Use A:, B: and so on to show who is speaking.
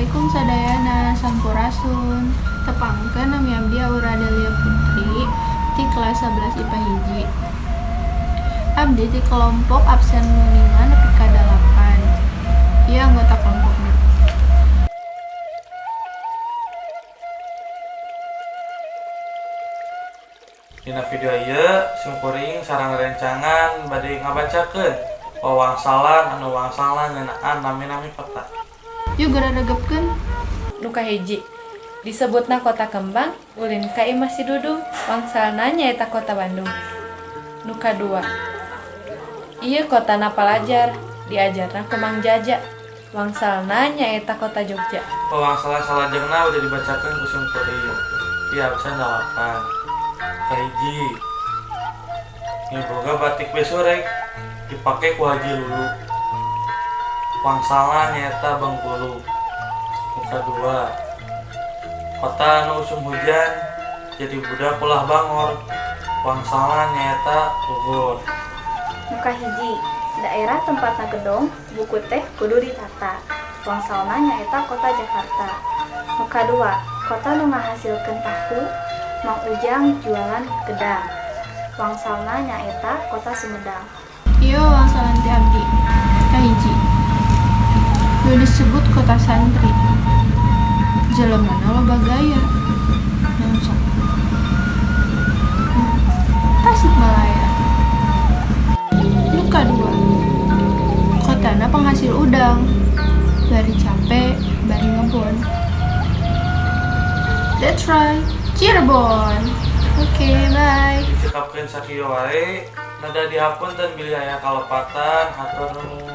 A: Assalamualaikum sadayana, sampurasun. Tepangkeun, nami abdi Aura Delia Putri ti kelas 11 IPA 1. Abdi ti kelompok absen 5 nepi ka 8. Ieu anggota kelompokna.
B: Dina video ieu simkuring sareng rencangan bade ngabacakeun wawangsalan anu wangsalan ngeunaan nami-nami kota.
A: Yuk, geura regepkeun.
C: Nu kahiji, disebutna Kota Kembang, ulin ka imah si Dudung, wangsalna nyaeta Kota Bandung. Nu kadua, ieu kotana palajar, diajarna ku Mang Jaja, wangsalna nyaeta Kota Jogja.
B: Wawangsalan salajengna bade dibacakeun ku simkuring. Ti absen 8. Kahiji, miboga batik besurek dipake ku Haji Lulu. Wangsalna nyaeta Bengkulu. Nu kadua, kota anu usum hujan jadi budak ulah bangor. Wangsalna nyaeta Bogor.
D: Nu kahiji, daerah tempatna gedong, buku teh kudu ditata. Wangsalna nyaeta Kota Jakarta. Nu kadua, kota nu ngahasilkeun tahu, Mang Ujang jualan gedang. Wangsalna nyaeta Kota Sumedang.
A: Ieu wangsalan ti abdi. Kahiji, nu disebut kota santri. Jelemana loba gaya. Naon sok? Tasikmalaya. Nu kadua, kotana penghasil udang. Bari capek, bari ngebon. That's right, Cirebon. Oke, bye.
B: Dicekapkeun sakieu wae, nada dihapunten bilih aya kalepatan, hatur nuhun.